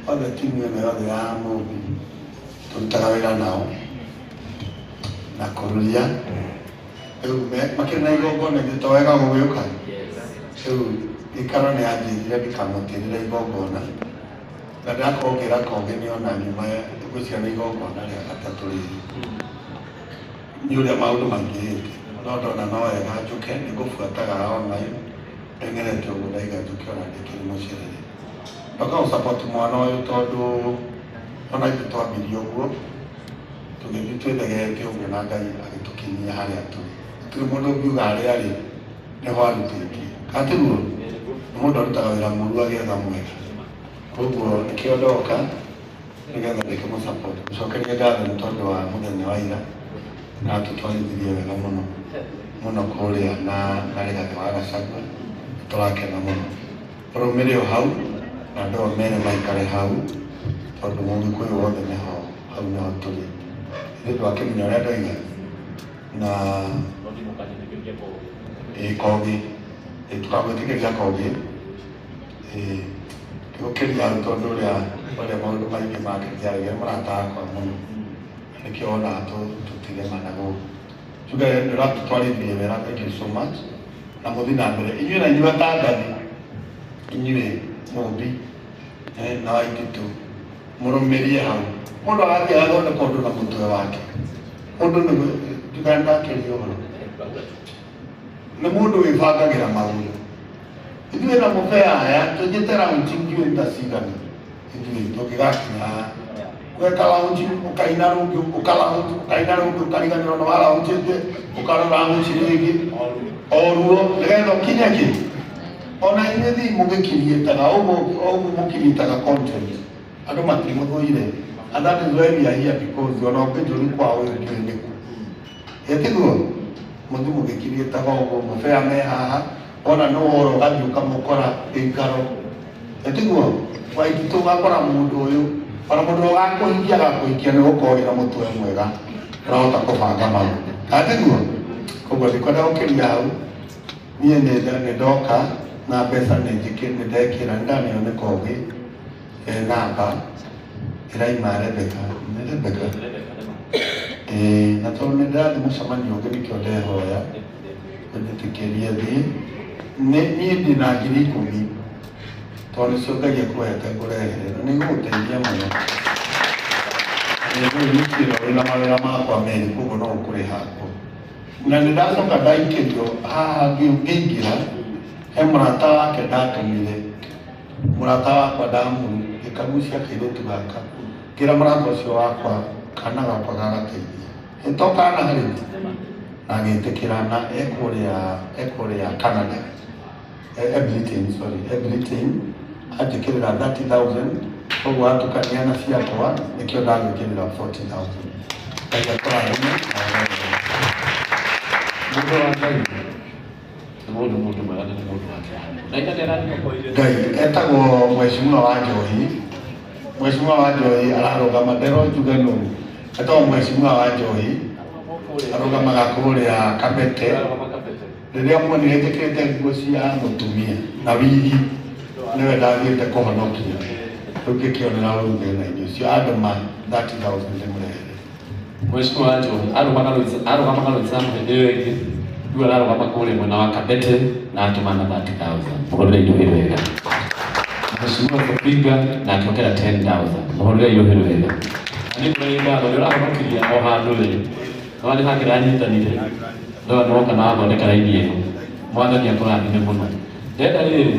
Othe timu ĩno yothe ya Mũmbi tũrutaga wĩra nao na kũruria rĩu makĩrĩ na igongona ithuĩ to wega gũgĩũka. Rĩu gĩikaro nĩ anjĩrire ndikamũtĩrĩre igongona na ndĩrakorwo ngĩra Kongĩ nĩ ona nyuma ngwĩciria nĩ igongona rĩa gatatũ rĩrĩ nĩ ũrĩa maũndũ maingĩhĩte, no ndona no wega njũke. Nĩ ngũbuataga online ndeng'erete ũguo, ndaiga njũke ona ndĩkĩrĩ mũcerere ndoka gũ support mwana ũyũ, tondũ ona ithuĩ twambirie ũguo tũgĩthiĩ twĩthegete ũguo na Ngai agĩtũkinyia harĩa tũrĩ. Gũtirĩ mũndũ ũngiuga harĩa arĩ nĩho arutĩtie, katiguo nĩ mũndũ arutaga wĩra mũru agĩetha mwega. Koguo nĩkĩo ndoka nĩgetha ndĩkĩmũ support, gũcokeria ngatho nĩ tondũ wa mũthenya wa ira na tũtwarithirie wega mũno mũno kũrĩa na Rigathĩ wa Gachagua. Tũrakena mũno, ũrũmĩre o hau na andũ ao mere maikare hau, tondũ Mũgĩkũyũ wothe nĩho hau nĩho tũrĩ. Ithuĩ twakĩmenya ũrĩa ndoiga na ĩ Kogi ĩ tũkagwĩtĩkĩria Kogi ĩ ndigũkĩria hau, tondũ ũrĩa maũndũ maingĩ makĩria mũrata wakwa mũno, nĩkĩo wonaga tũtiremana gũkũ. Njuge nĩ ũratũtwarithirie wega, thank you so much, na mũthiĩ na mbere inyuĩ na inyuĩ atangathi, inyuĩ Mũmbi na Waititu, mũrũmĩrie hau. Mũndũ agathiĩ agathondeka ũndũ na mũtwe wake. Mũndũ nĩ njuga ndakĩria ũhoro nĩ mũndũ wĩbangagĩra maũndũ. Ithuĩ na mũbea aya tũnjĩte launch ndiũĩ ta cigana ithuĩ tũngĩgakinya haha gweka launch, ũkaina rũngĩ, ũka launch, ũkaina rũngĩ, ũkariganĩrwo nĩ walaunchĩte, ũkarora launch rĩngĩ o ruo nĩgetha ũkinye kĩ. Ona inyuĩ thiĩ mũgĩkiriĩtaga ũguo ũguo, mũkiriĩtaga content, andũ matimũthũire, and that is why we are here, because ona ũngĩnjũri kwa ũyũ ndiũĩ nĩkũ ĩtiguo mũthi mũgĩkiriĩtaga ũguo. Mũbea me haha wona nĩ wora ũgathiĩ ũkamũkora gĩikaro ĩtiguo Waititũ, ũgakora mũndũ ũyũ ona mũndũ ũgakũhikia agakũhikia nĩ gũkorwo wĩna mũtwe mwega ũrahota kũbanga maũndũ, atiguo. Koguo ndikwenda gũkĩria hau. Niĩ nĩ ndoka na mbeca nĩ njĩkĩ nĩ ndekĩra nĩ ndaneo nĩ Kogi namba ĩraima Rebecca, nĩ Rebecca na tondũ nĩ ndĩrathiĩ mũcemanio ũngĩ nĩkĩo ndehoya ũnjĩtĩkĩrie thiĩ. Niĩ ndĩna 10,000 tondũ nĩcio Ngai akũhete ngũrehere na nĩ igũgũteithia mũno. Nĩ wiki ĩno wĩna mawĩra makwa merĩ, koguo no ũkũrĩha kuo. Na nĩ ndacoka ndaikĩrio haha ngĩingĩra he mũrata wake, ndatũmire mũrata wakwa ndamũru ngĩkagucia kairĩtu gaka, ngĩra mũrata ũcio wakwa kana gakwa gagateithia ĩto kana harĩ na agĩtĩkĩra na ekũrĩa Canada, Britain, sorry, Britain, anjĩkĩrĩra 30,000. Koguo atukania na ciakwa nĩkĩo ndagĩkĩrĩra 40,000. Ngai akũrathime na ũgathime. Mũndũ wa Ngai nĩ mũndũ mwega na nĩ mũndũ wa kĩharo na ina nĩ arathiĩ. Ngai etagwo Mheshimiwa wa Njohi. Mheshimiwa wa Njohi ararũgama ndero njuge nũ etagwo Mheshimiwa wa Njohi, arũgamaga kũrĩa Kabete. Rĩrĩa muonire njĩkĩrĩte nguo cia mũtumia na wigi, nĩwe ndathiĩte kũhonokia. Rĩu ngĩkĩonera rũu thĩna-inĩ ũcio andũma 30,000 ndĩmũrehere. Mheshimiwa wa Njohi arũgamaga Roysambu hĩndĩ ĩyo ĩngĩ, rĩu ararũgama kũrĩa mwena wa Kabete na atũmana 30,000. Mũhũrĩre iruhĩ wega. Mheshimiwa Sopinga na akĩongera 10,000. Mũhũrĩre iruhĩ wega. Na nĩ kũrĩ ngatho nĩ ũrahonokirie o handũ rĩ no nĩ hake ranyitanire no nĩ woka na wathondeka raini ĩno. Mwathani akũrathime mũno. Ndenda rĩrĩ